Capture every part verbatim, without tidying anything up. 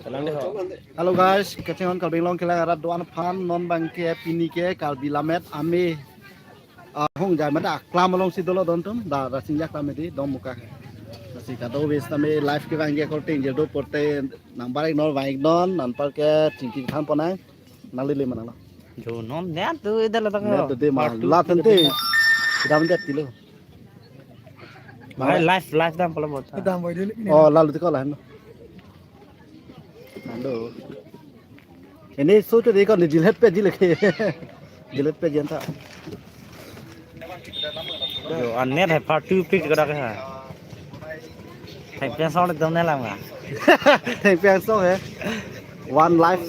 Hello guys, kachinghon Karbi Anglong kelang arat do-an aphan non abangke pini ke Karbi Lammet Amei, ah, Hongjai mate aklam alongsi dolo don atum, da Rasinja aklam hedi, Dongmukak. Lasi kadokave setame live kevangji akorte ingjir do pulote nangbar-iknon, vang-iknon, anparke chingki thanpon nang, nanglele ma nanglo. Jo non net tu idah ladak. Net tu de ma, part two la tente, kedam det tilo. Bhai, live, live dam pala bota. Kedam boy dulu. Oh, lalu tiko la, no. Nando. Ini so to dekon di jilet pe jilek. Jilet pe janta. Jo, an net hai part two pic kadak hai. Thengpi angsong le dong ne lam ka. Thengpi angsong hai. One life.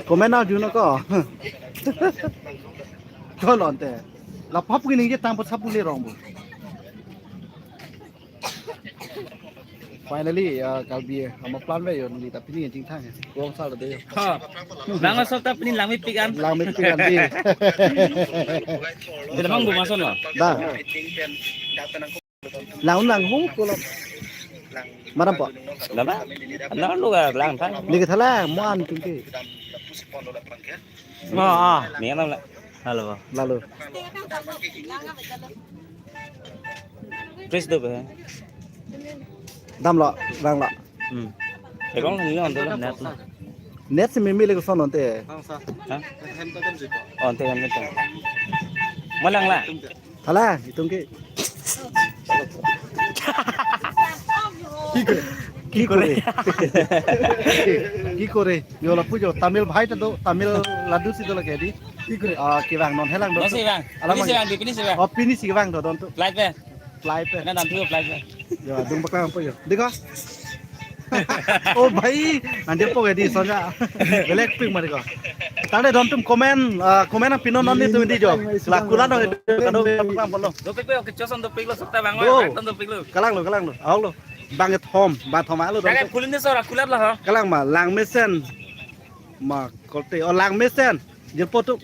Comment arjunon ko. Ko lonte. Lapu ningje tang po sapu le rong bo. Finally, uh, Karbi, ama plan ve yo, neli ta pini chingthang. Rong sal de. Ha. Bang asok ta pini langmepik an. Langmepik an di. Tidak bang bu mason lo. Da. Lang lang hu ko lo. Madam po. Lama. Lang lu ka lang thang. Ni ke thala mo an tum ke. Ah, ah. Ni kan la. Halo. Lalu. Please do be. Damlo, damlo. Hmm. Ekong ni on to net na. Net si mimi le ko son onte. Ha? On te on te. Malang la. Hala, itum ke. Ki kore? Ki kore? Ki kore? Yo lapu jo, Tamil bhai ta do, Tamil Nadu si do lagi di. Ki kore? Ah, kevang non helang do. Nasi bang. Alam pini si bang. Bang, di pini si bang. Oh, pini si bang do don atum. Flight pe. Flight pe. Na dan tu flight pe. Yo, dung paklang po yo. Diko. Oh bhai, nanti po di soalnya. Belek ping mari ko. Tangte don atum comment, ah, comment pinon non netum di jo. La kulat dong kado paklang pon lo. Dopik pe, oke, choson dopik lo, sukta bang, do. Dopik lo. Kalang lo, kalang lo. Ahok lo. Bang thom, bang thom alo don atum. Kalang kulin de sora kulat lo ha. Kalang ma, langmesen. Ma korte, oh, langmesen. Jirpo atum.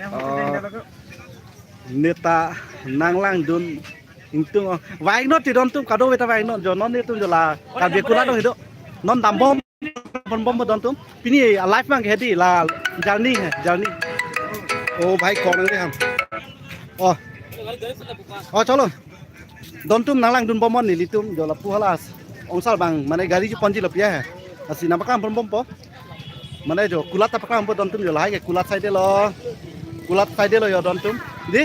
Oh. Neta nanglangdun ingtung, oh. Vang-iknon ti don atum, kadokave ta vang-iknon, jo non netum jo la. Karbi kulat dong ido. Non dambom, bonbom don atum. Pini alive mang ke hedi la journey hai, journey. Oh bhai, kong nang ham. Oh. Oh, chalo. Don atum nanglangdun bom non nelitum jo lapu halas. Ongsar bang, mane gari cheponji lapu ya. Lasi nangpaklang pon bompo. Mane jo kulat ta paklang po don atum jo lahai ke kulat side lo. Kulat side lo yo don atum. Di,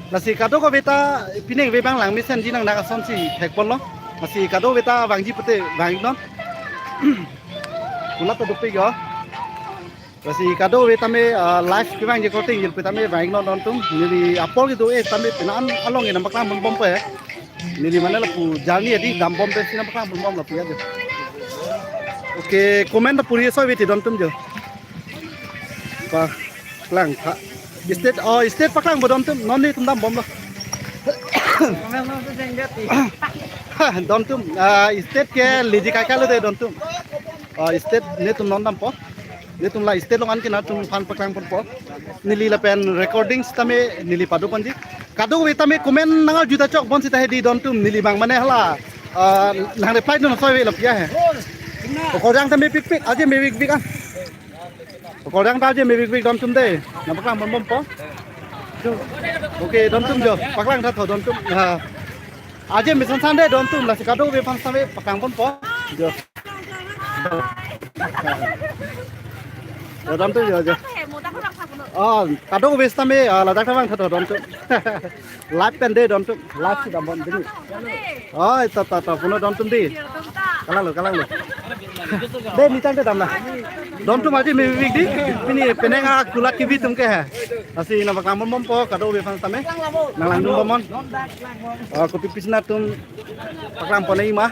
lasi kadokave ta pining ve bang langmesenji nang nak asonsi thekpon lo. Lasi kadokave ta vangji pute vang-iknon. Kulat ta dopik yo. Lasi kadokave tame, ah, live kevangji akorte ingjir pu tame vang-iknon don atum. Neli apor kedo-e tame pina an along nangpaklang pon bompo ya. Neli mane lapu journey adi dambom pensi nangpaklang pon bom lapu ya jo. Oke, comment ta puri so viti don atum jo. Paklang tha. Stage, oh, stage paklang po don atum. Non netum dambom lo. Comment lo tu jeng jati. Ha, don atum, ah, stage ke leji kai kai lo de don atum. Ah, stage netum non dampo. Netum la stage along an ke nangtum aphan paklang ponpo. Neli lapen recording setame neli pado ponji. Kadokave tame comment nangarju ta chok bon seta hedi don atum, neli bang mane hala, ah, nang reply non soi ve lapu ya hai. Okorjang tame pikpik, aje mepikpik an. Okorjang ta aje mepikpik don atum de. Nangpaklang pon bompo. Oke, don atum jo. Paklang tha tho don atum. Ha. Aje mesan san de don atum, lasi kadokave aphan setame paklang ponpo. Jo. Jo don atum jo, jo. Oh, kadokave setame, ah, ladak ta vang tha tho don atum. Live pen de don atum, live si dambom dini. Oh, ta ta ta puno don atum di. Kalang lo, kalang lo. De ni tangte damlo. Don atum aje mepik di. Pini penang akulat kebi atum ke hai. Lasi nangpaklang pon bompo kadokave aphan setame. Nanglangdun bom non. Oh, kopi pisi nangtum paklang pon nangji ma.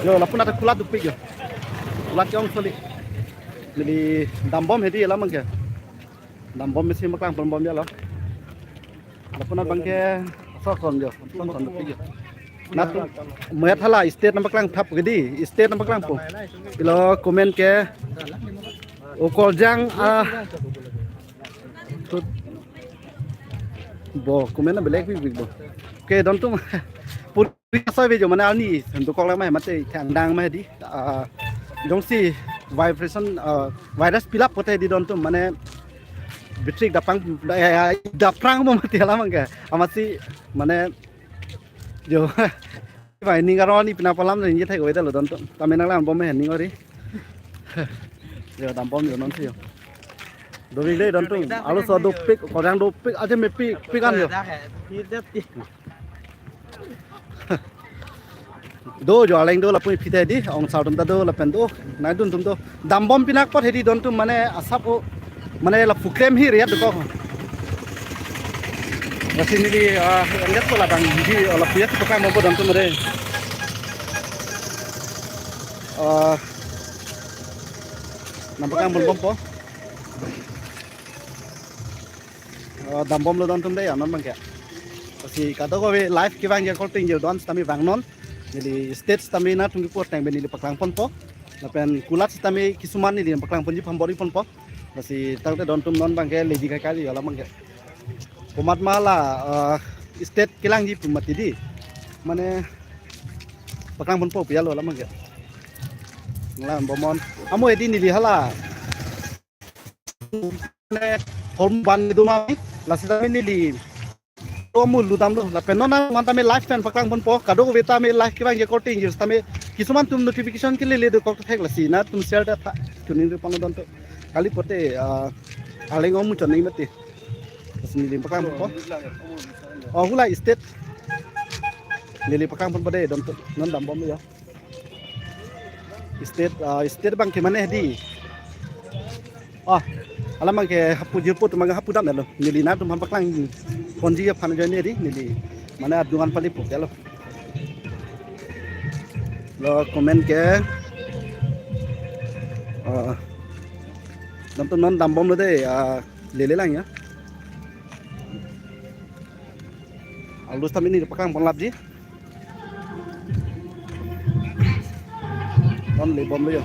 Jo, lapu nangta kulat dopik jo. Kulat jong soli. Neli dambom hedi alam ke. Dambom mesi paklang pon bom ya lo. Lapu nang abangke sok kon jo. Sok kon dopik jo. Nangtum mayat hala stage nangpaklang thap ke di. Stage nangpaklang po. Pilo comment ke. Okorjang, ah. Tut. Bo, comment na belek pikpik bo. Oke, dontum puri asai vejo mane arni dokok lang ma mate thang dang ma di. Ah, jongsi vibration, ah, virus pilap pote di dontum mane bitrik dapang da, ya, ya, daprang mo mati alam ke. Amatsi mane jo. Vai ning aroni pina palam ni je thai ko dalo dontum. Tame nanglang bom he ning ori. Jo dam bom jo non si jo. Dovik dei dontum. Alu so dopik, korang dopik, aja mepik, pikan jo. Do jo aleng do lapu phi ta di, ong sar tum ta do lapen do, nai dun tum do. Dam bom pinak pot hedi dontum mane asap o, mane la pukrem hi riat do ko. Lasi neli, ah, endet ko la dang di, la puyat ko kam bom dontum re. Ah, nangpaklang bom po. Ah, dam bomlo dontum dei, anon bangke. Lasi kadokave live kevang ya kol ting jil don sitame vangnon. Neli stage sitame nangtum kipu ateng pen neli paklang ponpo. Lapen kulat sitame kisuman neli paklang ponji pambori ponpo. Lasi tangte dontum non bangke leji kai kai alam bangke. Komat ma la, ah, stage kelangji pu mati di. Mane paklang ponpo pu ya lo alam bangke. Nanglang bomnon. Amo hedi neli hala. Hol ban do ma, lasi tame neli. To mu ludam lo, lapen non nangtum tame live pen paklang ponpo, kadokave tame live kevang je korte injir tame, kisuman tum notification kelele do kok thek lasi nangtum share ta tha, tuning ri pon dontum. Kali pote, ah, aleng ong muchot ning mati. Lasi neli paklang ponpo. Oh, hula stage. Neli paklang ponpo dei dontum, non dam bom ya. Stage, ah, stage bangke mane di. Ah, alam bangke hapu jirpo tum bangke hapu dam lo. Neli nangtum aphan paklang ponji aphan ajoine di neli. Mane adungan pali pu ya lo. Lo comment ke. Ah. Dontum non dam bomlo dei, ah, lele lang ya. Alu sitame neli paklang pon lapji. Donle bomlo ya.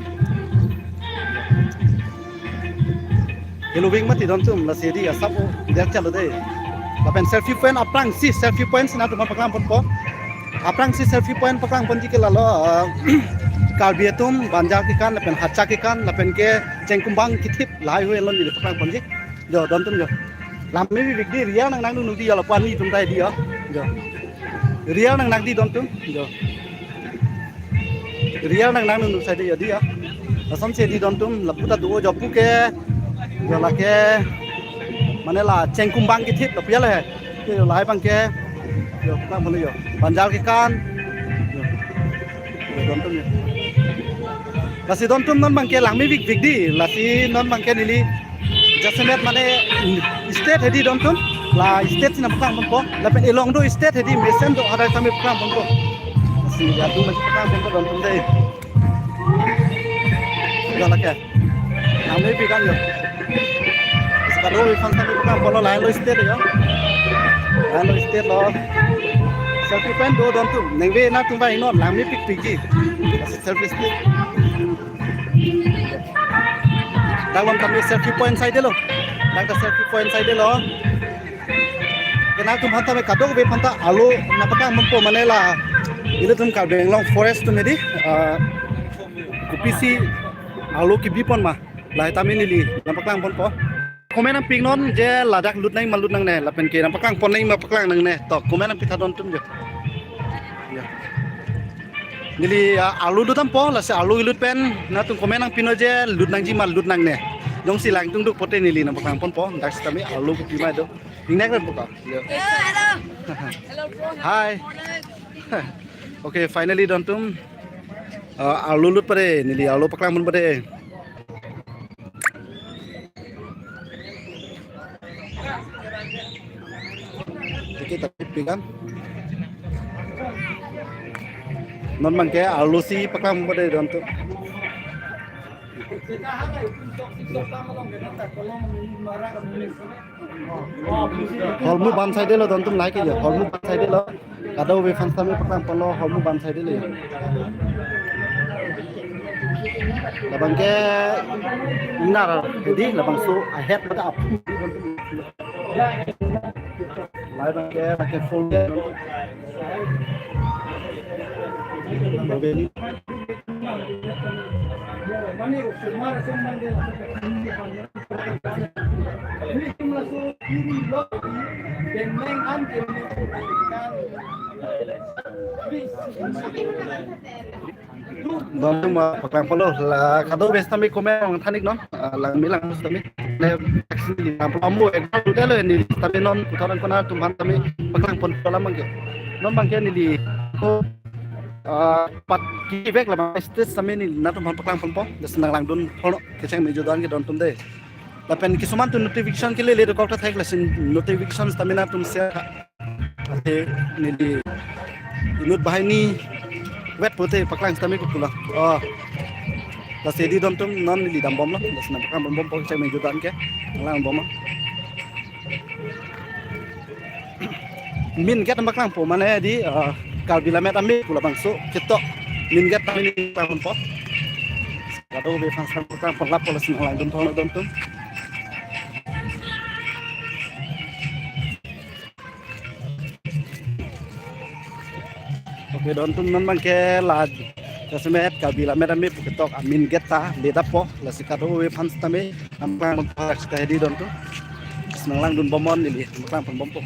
Helo ving mati dontum lasi di asap o der chalo dei. Lapen selfie point aphrangsi selfie point si nangtum aphan paklang ponpo. Aphrangsi selfie point paklang ponji ke lalo, ah, Karbi atum banjar kekan lapen hacha kekan lapen ke chengkumbang kethip lahai hui along neli paklang ponji. Jo, dontum jo. Lam me bibik di, real nang nang nung di ya lapu ani tum tai di ya. Jo. Real nang nang di dontum. Jo. Real nang nang nung sai di ya di ya. Lason si di dontum, lapu ta do jo puke. Jo lake. Mane la chengkumbang kethip lapu ya le. Ke jo lahai bangke. Jo, paklang ponlo jo. Banjar kekan. Jo. Jo, dontum jo. Lasi dontum non bangke lang me bibik di. Lasi non bangke neli jasemet mane stage hedi dontum. La stage si nangpaklang ponpo. Lapen elong do stage hedi mesen do hadak tame paklang ponpo. Lasi ya tu mesen paklang ponpo dontum dei. Ya lake. Lang me bibik an jo. Kadokave aphan tame paklang ponlo lahenlo stage jo. Lahenlo stage lo. Selfie point do dontum. Nengve nangtum vangnon lang me bibik pikji. Selfie stick. Dak bom tame selfie point saidelo. Dak ta selfie point saidelo. Ke nangtum aphan tame kadokave aphan ta alu nangpaklang ponpo mane la. Ilitum Karbi Anglong forest tum hedi. Ah, kopisi alu kebi pon ma. Lahai tame neli nangpaklang ponpo. Comment nangpinon je ladak lut nang ma lut nangne. Lapen ke nangpaklang pon nang ma paklang nangne. To comment nangpi tha dontum jo. Ya. Neli, ah, alu lut dampo, lasi alu lut pen, nangtum comment nangpinon je, lut nangji ma lut nangne. Jongsi lang tung duk pote neli nangpaklang ponpo, dak sitame alu kopi ma do. Ingnek rat buka. Yo. Hello. Hello, bro. Hi. Okay, finally dontum, ah, alu lut pade, neli alu paklang pon pade. Oke, tapi pikan. Non bangke alu si paklang pade dontum. Holmu ban saidelo dontum lahai ke jo. Holmu ban saidelo. Kadokave aphan tame paklang ponlo holmu ban saidelo. Labangke ingnar hedi labangso ahet mata ap. Lai bangke, bangke full. Don atum, ah, paklang polo, la kadokave sitame komat ong thanik non, ah, langme lang sitame. Ne, amu ek dam lo neli sitame non, puthot angkona atum aphan sitame paklang pon polo abangke. Non abangke neli ko, ah, pat kivek la abang stage sitame neli nangtum aphan paklang ponpo. Lasi nanglangdun pon, kecheng me judan ke don atum dei. Lapen kisuman atum notification kelele dokok ta thek, lasi notification sitame nangtum share tha. Ante neli inut banghini vet pute paklang sitame kepulang. Oh. Lasi hedi don atum non neli dambomlo. Lasi nangpaklang ponbompo kecheng me judan ke. Lang bomlo. Main gate nangpaklangpo mane hedi, ah, Karbi Lammet Amei pu labangso ketok main gate tame neli paklang ponpo. Kadokave aphan sitame paklang pon lapo, lasi nanglangdun thon don atum. Okay, don atum, non abangke la jasemet Karbi Lammet Amei pu ketok a main gate ta ledappo, lasi kadokave aphan sitame nangpaklang pon thak sita hedi don atum. Nanglangdun bomnon neli, nangpaklang ponbompo.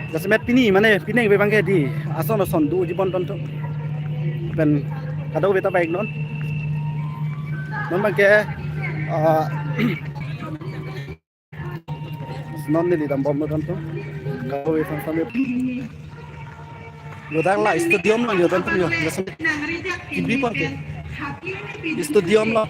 Jasemet pini mane pining abangke hedi ason ason do jibon don atum. Pen kadokave ta baik non. Non abangke, ah, non neli dambomlo don atum. Kadokave aphan sitame. Yo, dak la stadium lo yo don atum yo. Yo, sitame T V pon ke. Stadium lo.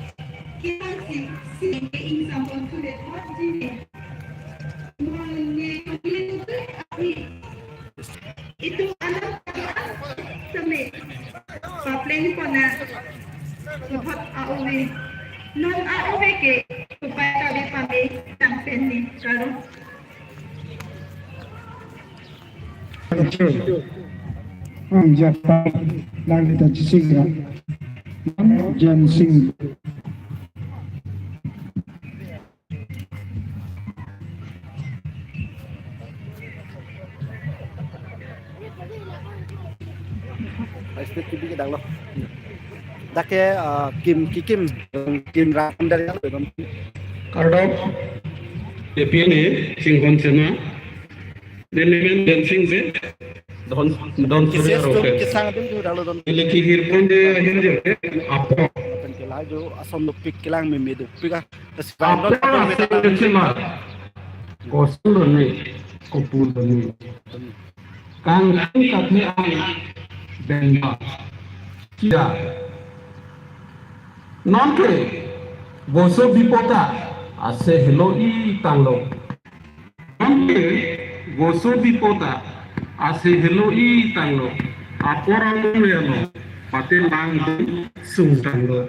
Itu anak kami semi papleng pona. Puthot a-ove. Non a-ove ke kupai kave pame tangpen ni karo. Ang japa lang kita chising ya. Jensing. State T V kedang lo. Dak ke, ah, kim kikim, kim ram dari apa, Bang? Kardom. A P N A, Singhon Sema. Neli men Jensing si. Don, don Surya Roke. Kisang adim tu dalo don. Neli kehirpon de ahin je, apo. Pen ke la jo ason dopik kelang meme dopik ah. Apo ason dopik ma. Kosong doni, kopul doni. Kangkung katne ai benda. Kida. Nonke, boso bipota, ase helo-i tanglo. Nonke, boso bipota, ase helo-i tanglo. Apor along relo, pate langdun sung tanglo.